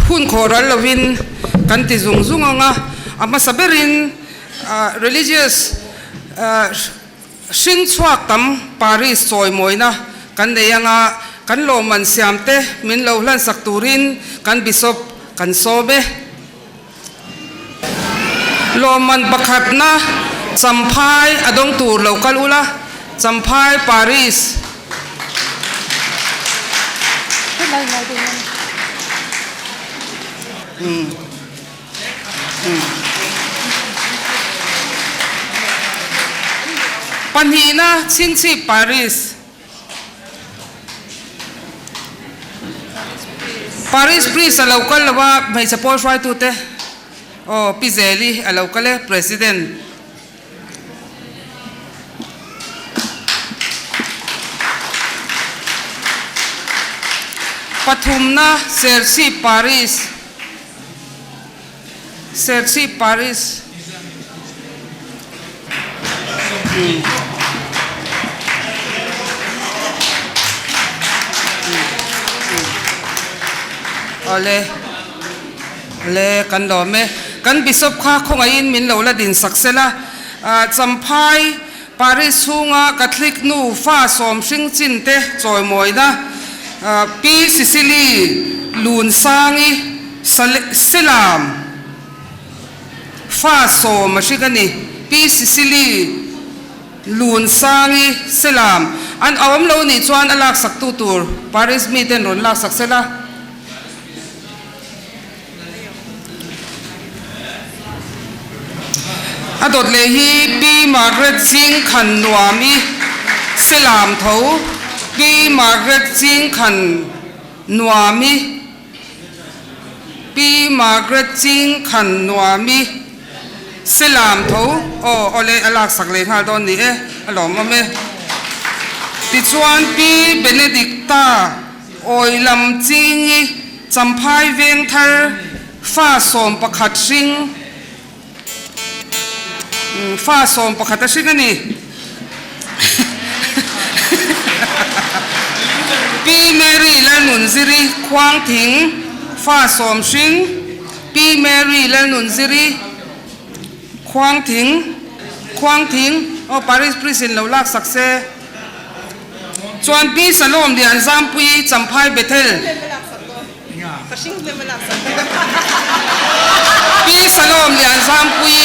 Hun khawh ral lovin kan ti zung zung ang a, a hmasa berin religious hring chhuak tam Paris chawimawina kan nei ang a, kan lawmman siam te min lo hlansak turin kan Bishop kan sawm e. Lawmman pakhatna Champhai a dawng tur lo kal ula, Champhai Paris. Pahnihna Chhingchhip Paris. Paris Priest a lo kal lo a, hmeichhe pawl hruaitute aw Pi Zeli a lo kal e, President. Pathumna Serchhip Paris Serchhip Paris. Awle awle kan lawm e. Kan Bishop kha khawngaihin min lo la din sak sela. Champhai Paris chhunga Catholic nu fa sawm hring chin te chawimawina Pi Sicily Lunsangi Selam fa sawm a hring a ni. Pi Sicily Lunsangi Selam an awm lo nih chuan a laksak tu tur Paris mi ten rawn laksak sela. A dawt leh hi Pi Margaret Ching Khan nuam i Selam tho Pi Margaret Ching Khan nuam i Pi Margaret Ching Khan nuam i Selam tho aw awle a laksak leh nghal dawn ni e a lawmawm e. Tichuan Pi Benedicta Awi lam Chingi Champhai veng thar fa 11 hring fa 11 a hring a ni. Pi Mary Lalnunziri Khuangthing fa sawm hring Pi Mary Lalnunziri Khuangthing Khuangthing aw Paris Prison lo laksak se. Chuan Pi Salom Lian Zampui Champhai Bethel. Pi Salom Lian Zampui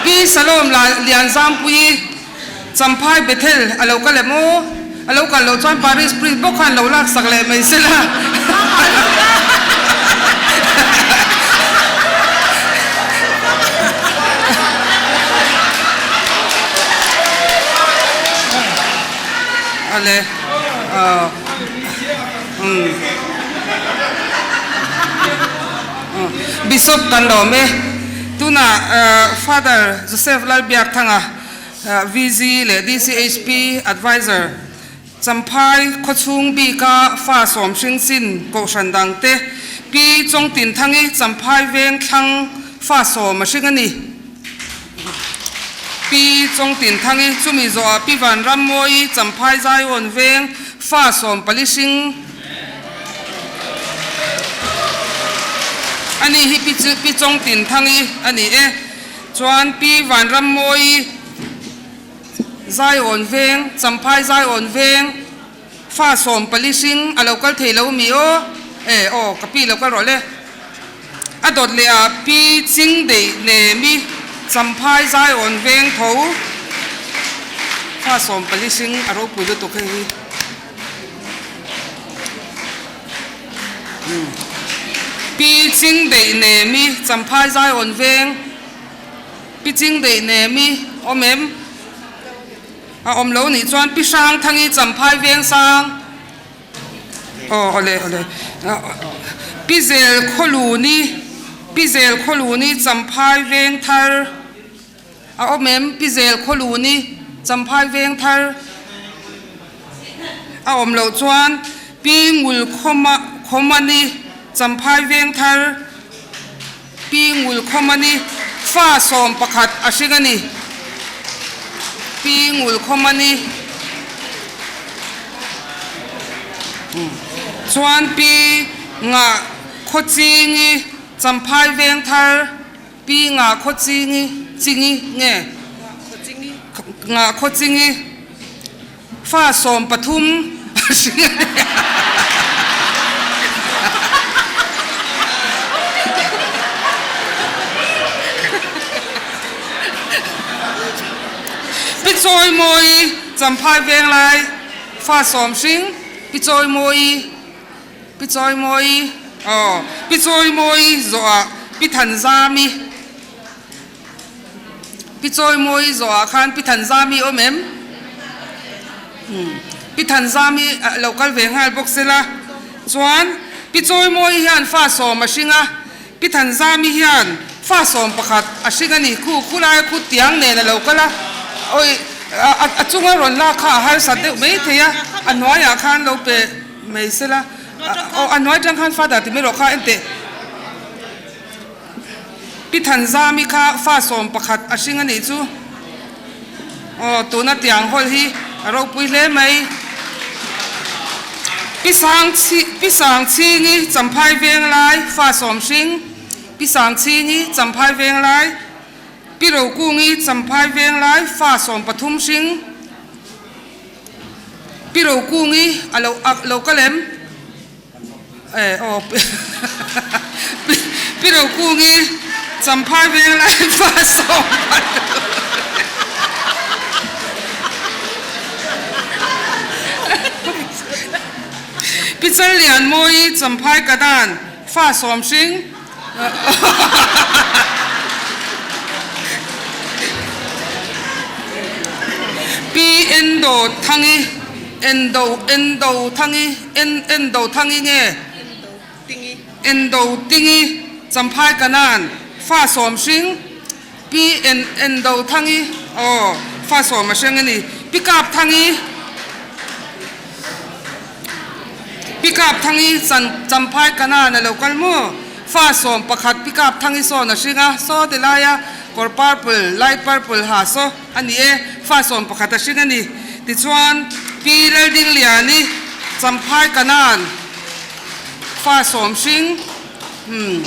Pi Salom Lian Zampui Champhai Bethel a lo kal em aw? A lo kal loh chuan Paris Priest bawk khan lo laksak leh mai sela. Ale umm Bishop kan lawm e tunah Father Joseph Lalbiakthanga VG leh DCHP Adviser Champhai khawchhung bika fa sawm hring chin kohhran dangte Pi Chawngtinthangi Champhai veng thlang fa sawm a hring a ni. Pi Chawngtinthangi chumi zawhah Pi Vanrammawi Champhai Zaiawn veng fa 14 hring a ni hi Pi Chawngtinthangi a ni e. Chuan Pi Vanrammawi Zaiawn veng, Champhai Zaiawn veng, fa 14 hring a lo kal thei lo mi aw? E aw, ka pi lo kal rawh le. A dawt leh ah Pi Ching Deih Nemi, Champhai Zaiawn veng tho, fa 14 hring a ropui lutuk hei hi. Pi Ching Deih Nemi, Champhai Zaiawn veng, Pi Ching Deih Nemi awm em? A awm lo nih chuan Pi Hrang Thangi Champhai Veng Sang aw awle awle Pi Zel Khawluni Pi Zel Khawluni Champhai Veng Thar a awm em? Pi Zel Khawluni Champhai Veng Thar a awm loh chuan Pi Ngul Khawma Khawmani Champhai Veng Thar Pi Ngul Khawmani fa 11 a hring a ni. Pi Ngul Khawmani. Chuan Pi Ngah Khawchingi Champhai Vengthar Pi Ngah Khawchingi Chingi nge? Ngah Khawchingi Fa 13 a hring a ni. Pi Chawimawi Champhai Venglai fa sawm hring Pi Chawimawi Pi Chawimawi aw Pi Chawimawi zawhah Pi Thanzami Pi Chawimawi zawhah khan Pi Thanzami awm em? Pi Thanzami lo kal ve nghal bawk sela. Chuan Pi Chawimawi hian fa sawm a hring a, Pi Thanzami hian fa 11 a hring a ni. Khu khulai khu tiang nen a lo kal a, awi a chunga rawn lak kha a harsat deuh mai thei a, a hnuaiah khan lo pe mai sela. Aw a hnuai tang khan Father ti mai rawh kha enteh. Pi Thanzami kha fa 11 a hring a nih chu. Aw, tuna tiang hawl hi a ropui hle mai. Pi Sang Pi Sangchhingi Champhai Venglai fa sawm hring, Pi Sangchhingi Champhai Venglai, Pi Rokungi Champhai Venglai fa 13 hring, Pi Rokungi a lo a lo kal em? Eh aw Pi Rokungi Champhai veng lai fa sawm Pi Challianmawi Champhai Kadan fa sawm hring Pi Endo Thangi Endo Endo Thangi En Endo Thangi nge Endo Tingi Champhai Kanan fa sawm hring Pi En Endo Thangi aw fa sawm a hreng a ni Pi Kap Thangi Pi Kap Thangi Chan Champhai Kanan a lo kal maw fa 11 Pi Kap Thangi sawn a hring a saw ti laia kawr purple light purple ha saw a ni e, fa 11 a hring a ni. Tichuan, Pi Laldingliani Champhai Kanan fa sawm hring, umm,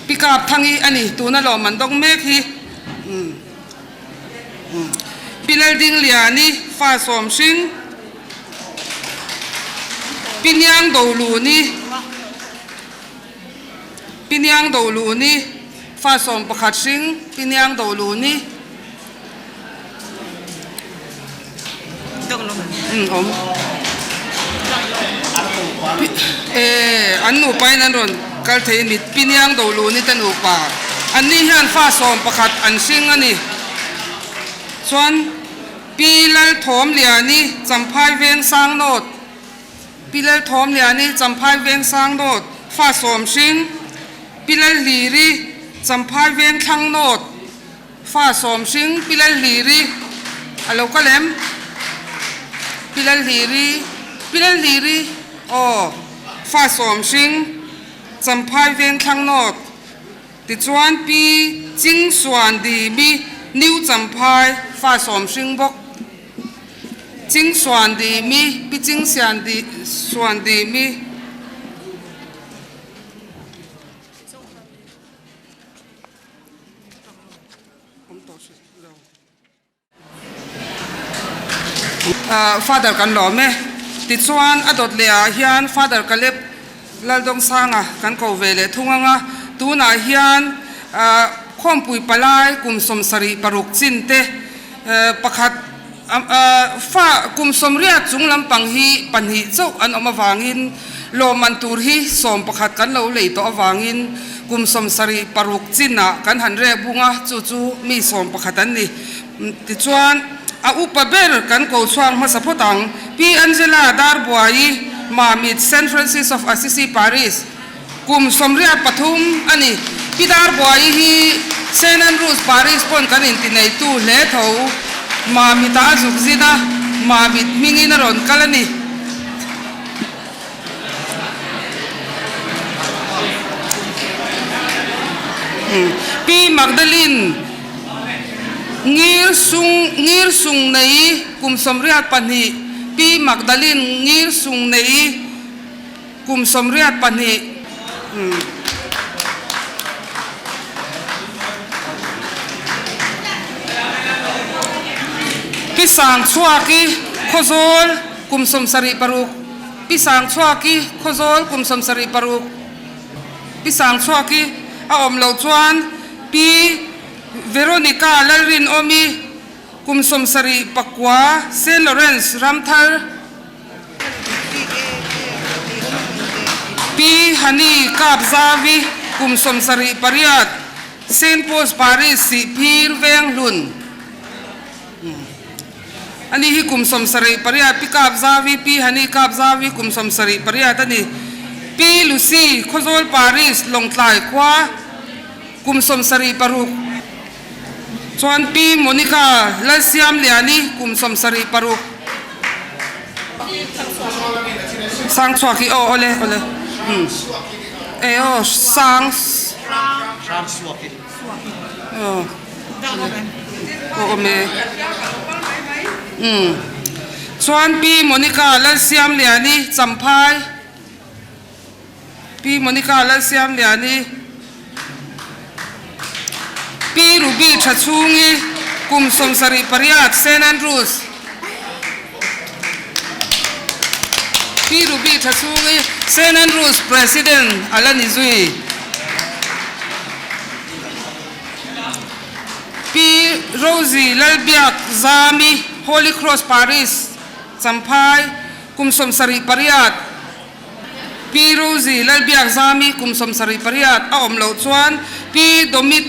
Pi Kap Thangi a ni, tuna lawm an dawng mek hi, umm, umm, Pi Laldingliani fa sawm hring, Pi Niang Doluni, Pi Niang Doluni, fa 11 hring, Pi Niang Doluni. Umm awm. Eh an nupa in an rawn kal thei a ni, Pi Niang Doluni te nupa. An ni hian fa 11 an hring a ni. Chuan Pi Lalthawmliani Champhai Veng Sangnawt. Pi Lalthawmliani Champhai Veng Sangnawt fa sawm hring, Pi Lalhliri Champhai Veng Thlangnawt fa sawm hring, Pi Lalhliri a lo kal em? Pi Lalhliri, Pi Lalhliri aw fa sawm hring Champhai Veng Thlangnawt tichuan Pi Chingsuan Dimi New Champhai fa sawm hring bawk. Ching suan dimi, pi ching sian di suan dimi. Father kan lawm e. Tichuan a dawt leh ah hian Father Caleb Laldawngsanga kan ko ve leh thung ang a. Tunah hian Khawmpui palai kum 76 chin te pakhat fa kum 80 chung lampang hi pahnih chauh an awm avangin lawmman tur hi 11 kan lo lei tawh avangin kum 76 chinah kan han rek bung a, chu chu mi 11 an ni. Tichuan a upa ber kan ko chhuak hmasa phawt ang. Pi Angela Darbuai Mamit Saint Francis of Assisi Parish Kum 83 a ni. Pi Darbuai hi Saint Andrews Parish pawn kan inti neitu hle tho. Mamit-ah a zuk zin a, Mamit hmingin a rawn kal a ni. Pi Magdalene Ngir Sung Ngir Sung nei kum 82. Pi Magdalene Ngir Sung Nei kum 82. Pi Sangchhuaki Khawzawl kum 76. Pi Sangchhuaki Khawzawl kum 76. Pi Sangchhuaki a awm loh chuan Pi Veronica Lalrinawmi kum 79 Saint Lawrence Ramthar Pi Hani Kapzavi kum 78 Saint Paul's Parish Sihphir Venghlun Ani hi kum 78 Pi Kapzavi Pi Hani Kapzavi kum 78 a ni. Pi Lucy Khawzawl Parish Lawngtlai khua kum 76 chuan Pi Monica Lalsiamliani kum 76. Sangchhuak hi aw awle awle umm e aw sang aw aw awm e umm chuan Pi Monica Lalsiamliani Champhai Pi Monica Lalsiamliani, Pi Ruby Thachhungi, kum 78, Saint Andrews. Pi Ruby Thachhungi, Saint Andrews President a la ni zui. Pi Rosie Lalbiak Zami, Holy Cross Parish, Champhai, kum 78, Pi Rosie Lalbiakzami kum 78 a awm loh chuan Pi Domit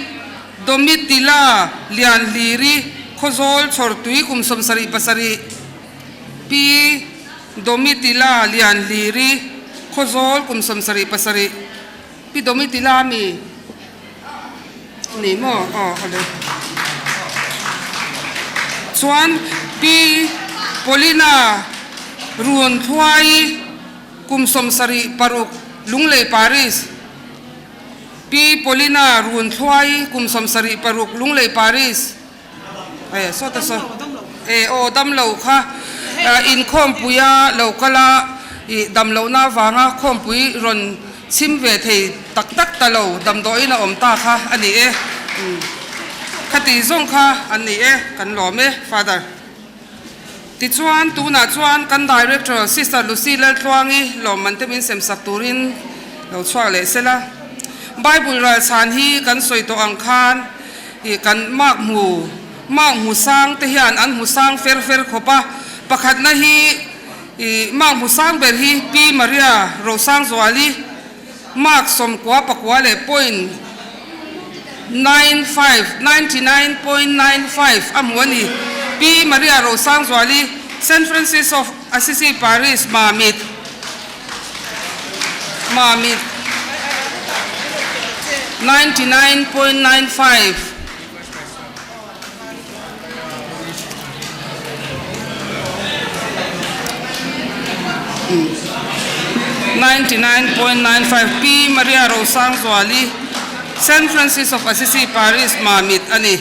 Domitila Lianhliri Khawzawl Chhawrtui kum 77 Pi Domitila Lianhliri Khawzawl kum 77 Pi Domitila mi ni maw aw awle chuan Pi Paulina Run Thuai kum 76 Lunglei Parish Pi Paulina Run Thuai kum 76 Lunglei Parish E sawta saw e aw damlo kha inkhawmpuia lo kal a ih damlohna avanga khawmpui rawn chhim ve thei tak tak ta lo damdawiin a awm ta kha a ni e khati zawng kha an ni e kan lawm e Father. Tichuan tunah chuan kan Director Sister Lucy Laltluangi lawmman te min sem sak turin lo chhuak leh sela. Bible ralchhan hi kan sawi tawh ang khan ih kan mark hmu mark hmu sang te hian an hmu sang fer fer khawp a. Pakhatna hi ih mark hmu sang ber hi Pi Maria Rosangzuali mark 99 leh point 95, 99.95, a hmu a ni. Pi Maria Rosangzuali, Saint Francis of Assisi Parish, Mamit, Mamit, 99.95. 99.95 Pi Maria Rosangzuali, Saint Francis of Assisi Parish, Mamit a ni.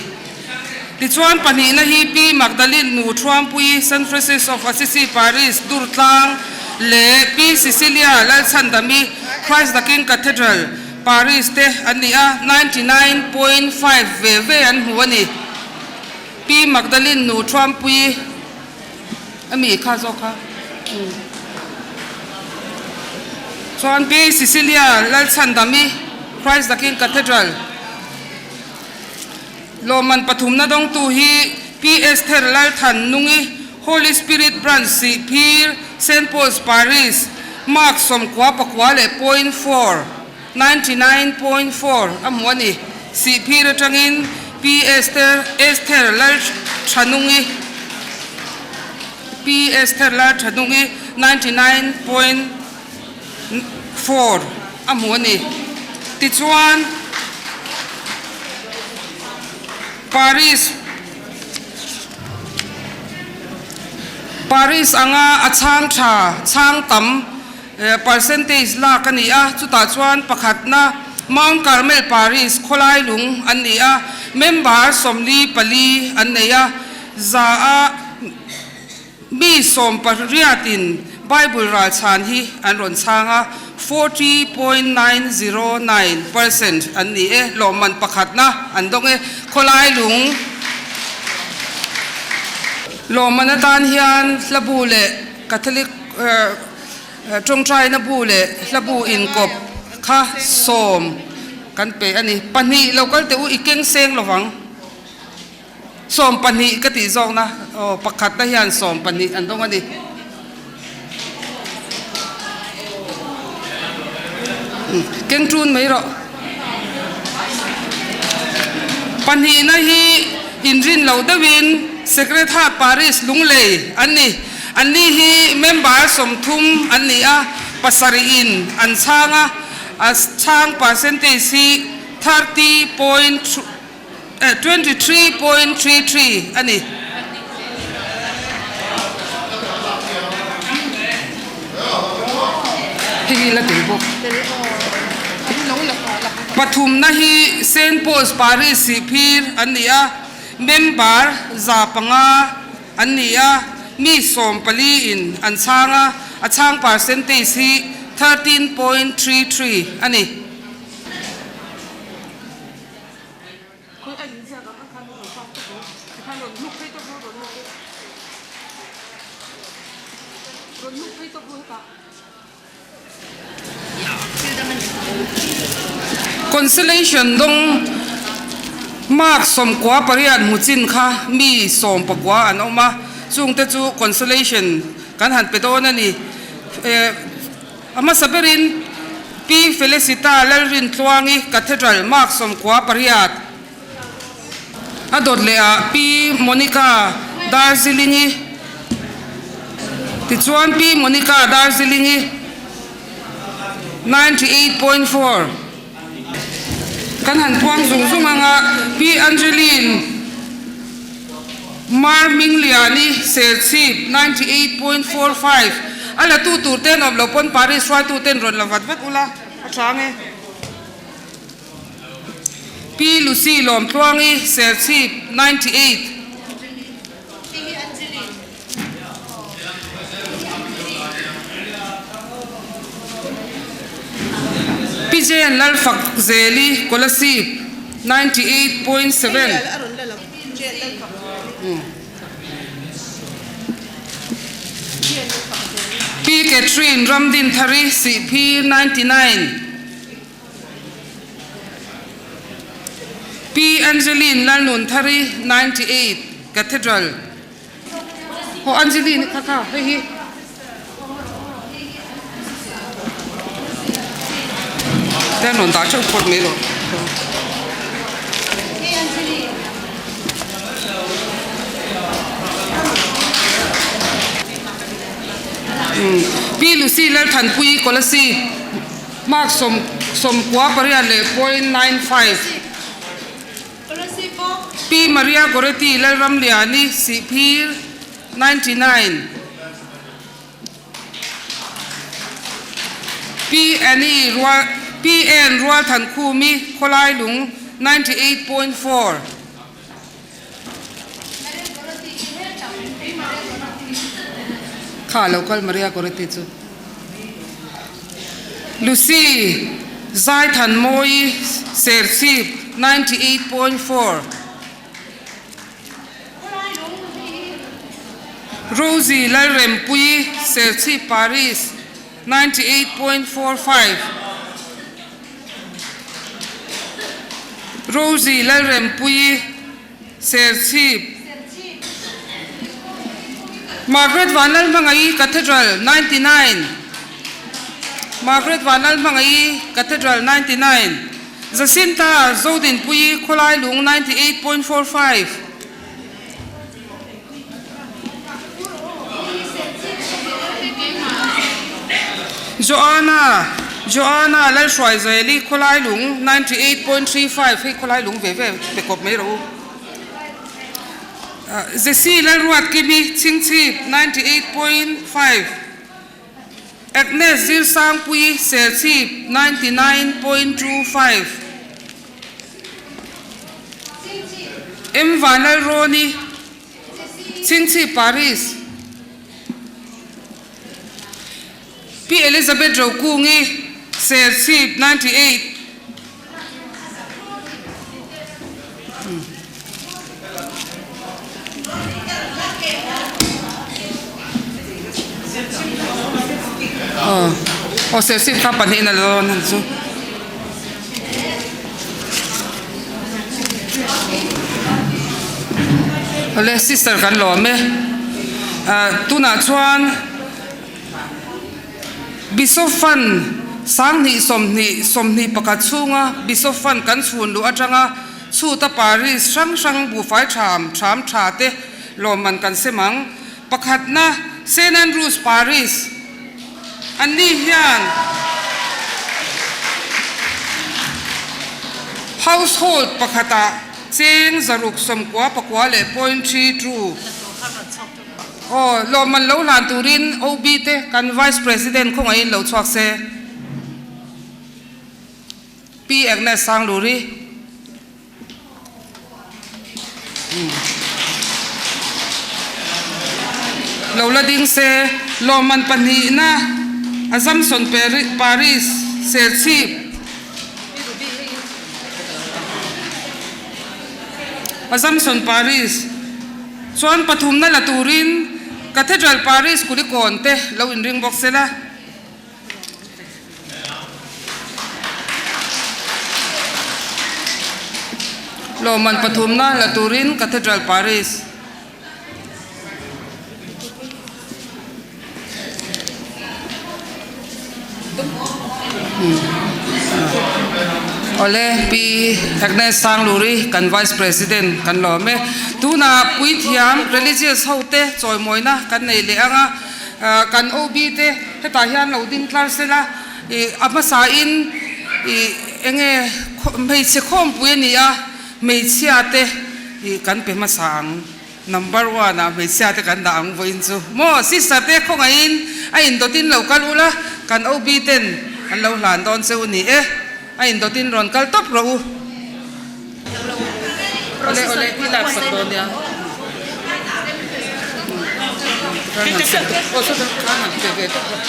Tichuan pahnihna hi Pi Magdalene Nu Thuampuii, Saint Francis of Assisi Parish, Durtlang leh Pi Cecilia Lalchhandami, Christ the King Cathedral, Paris te an ni a, 99.5 ve ve an hmu a ni. Pi Magdalene Nu Thuampuii a mi kha zawk kha. Chuan Pi Cecilia Lalchhandami, Christ the King Cathedral, lawmman pathumna dawngtu hi Pi Esther Lalthan Nungi, Holy Spirit Branch Sihphir, Saint Paul's Parish, mark 99 leh point four, 99.4, a hmu a ni. Sihphir atangin Pi Esther Esther Lalthanungi, Pi Esther Lalthanungi 99.4 a hmu a ni. Tichuan, Paris Paris anga a chhang tha, chhang tam percentage lak a ni a, chutah chuan pakhatna Mount Carmel Paris khawlai lung an ni a, member 44 an nei a, za a. Mi sawmpariatin Bible ralchhan hi an rawn chhang a, 40.909 percent an ni e, lawmman pakhatna an dawng e. Khawlai lung lawmman atan hian hlabu leh Catholic tawngtaina bu leh hlabu inkawp kha sawm kan pe a ni. Pahnih lo kal teh u i keng seng lovang. 20 ka tih zawkna aw pakhatna hian 20 an dawng a ni. Keng tun mai rawh. Pahnihna hi inrin loh deuhin Sacred Heart Parish Lunglei an ni. Anni hi member 30 an ni a, pasarih in an chhang a, a chhang percentage hi 30 point 23.33 a ni. Hei hi la tel bawk. Pathumna hi Saint Paul's Parish Sihphir an ni a, member 500 an ni a, mi 14 in an chhang a, a chhang percentage hi 13.33 a ni. Consolation dawng mark 98 hmu chin kha mi 19 an awm a, chungte chu consolation kan han pe dawn a ni. A hmasa berin Pi Felicita Lalrintluangi Cathedral Mark 98, a dawt leh ah Pi Monica Darzilingi, tichuan Pi Monica Darzilingi 98.4 kan han puang zung zung ang a, Pi Angeline Mar Hmingliani Serchhip 98.45 a la tu tur ten awm lo pawn Paris hruaitu ten rawn la vat vat ula a tha ang e. Pi Lucy Lawmtluangi Serchhip 98. Pi Jane Lalfakzeli Kolasib 98.7. Pi Catherine Ramdinthari Sihphi 99. Pi Angeline Lalnunthari 98 Cathedral. Aw Angeline kha kha hei hi. Ten rawn dah theuh phawt mai rawh. Pi Lucy Lalthanpuii Kolasib mark 98.95. Pi Maria Goretti Lalramliani Sihphir 99. Pi Annie Rual Pi Ann Rualthankhumi Khawlailung 98.4. Kha lo kal Maria Goretti chu. Lucy Zaithanmawii Serchhip 98.4. Rosie Lalrempuii Serchhip Paris 98.45. Rosie Lalrempuii Serchhip Margaret Vanlalhmangaih Cathedral 99 Margaret Vanlalhmangaih Cathedral 99 Jacinta Zodinpuii Khawlailung 98.45 Joanna Joanna Lalhruaizeli Khawlailung 98.35 hei Khawlailung ve ve pe kawp mai rawh u. Jesse Lalruatkimi Chhingchhip 98.5 Agnes Zirsangpuii Serchhip 99.25 M Vanlalrawni Chhingchhip Paris. Pi Elizabeth Rokungi, Serchhip, 98. Aw Serchhip kha pahnihin a la dawn ang chu. Awle sister kan lawm e. Tunah chuan. Bishop Fund 20 20 21 chhunga Bishop Fund kan chhun luh atanga chhuta Parish hrang hrang buhfai tham tham tha te lawmman kan sem ang. Pakhatna Saint Andrews Parish anni hian household pakhatah cheng zaruk sawmkua pakua leh point 32 Aw, lawmman lo hlan turin OB te kan Vice President khawngaihin lo chhuak se. Pi Agnes Sangluri. Lo la ding se, lawmman pahnihna Assumption Parish, Serchhip. Assumption Parish chuan pathumna la turin Cathedral Parish Kulikawn te lo inring bawk se la. Lawmman pathumna la turin Cathedral Parish. Awle Pi Agnes Sangluri kan Vice President kan lawm e. Tunah puithiam religious ho te chawimawina kan nei leh ang a, kan OB te hetah hian lo ding tlar sela ih a hmasa in ih enge hmeichhe khawmpui a ni a, hmeichhia te ih kan pe hmasa ang. Number one ah hmeichhia te kan dah ang vawiin chu maw sister te khawngaihin a indawtin lo kal ula kan OB ten an lo hlan dawn che u ni e a indawtin rawn kal tawp rawh u. Awle awle i lak sak dawn nia. Aw saw khan han pe ve tawp rawh.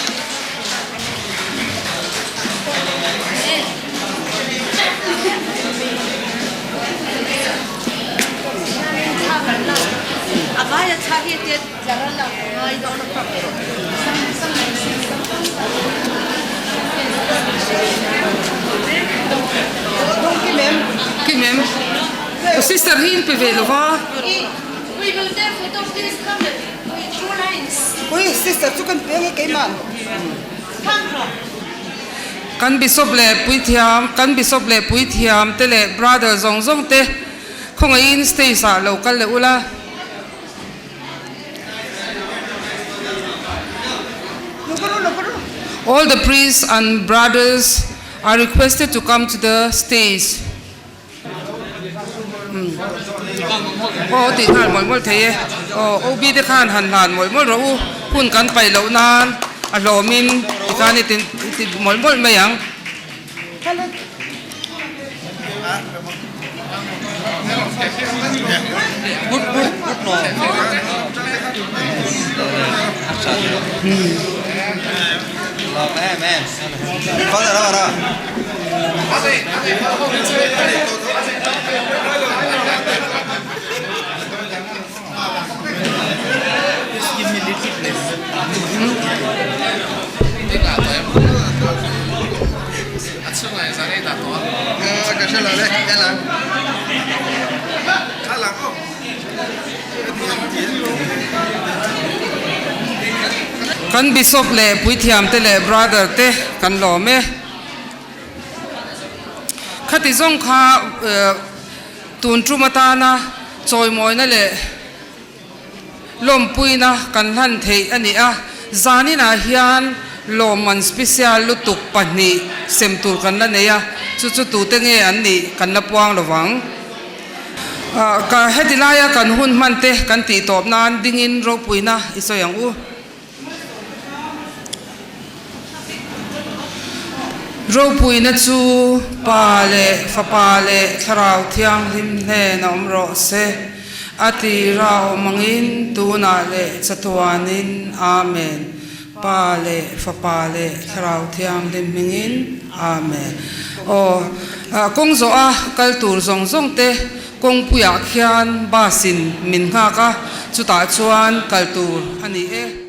Sister hi in pe ve lo va. Kan Bishop leh Puithiam, kan Bishop leh Puithiam te leh Brother zawng zawng te khawngaihin stage ah lo kal leh ula. All the priests and brothers are requested to come to the stage. Aw tih nghal mawlh mawlh thei e. Aw OB te khan han hlan mawlh mawlh rawh u. Hun kan paih loh nan a hlawmin tikhan i ti mawlh mawlh mai ang. Kan Bishop leh Puithiam te leh Brother te kan lawm e. Khati zawng kha tun tum atana chawimawina leh lawmpuina kan hlan theih a ni a. Zaninah hian lawmman special lutuk pahnih sem tur kan la nei a, chu chu tute nge an nih kan la puang lo vang. Ka heti laia kan hun hman te kan tih tawp nan dingin ropuina i sawi ang u. Ropuina chu Pa leh Fapa leh Thlarau Thianghlim hnen a awm rawh se, a tira awm angin tunah leh chatuanin. Amen. Pa leh Fapa leh Thlarau Thianghlim hmingin, Amen. Aw, kawng zawh a kal tur zawng zawng te kawngpuiah khian bus in min nghak a, chutah chuan kal tur a ni e.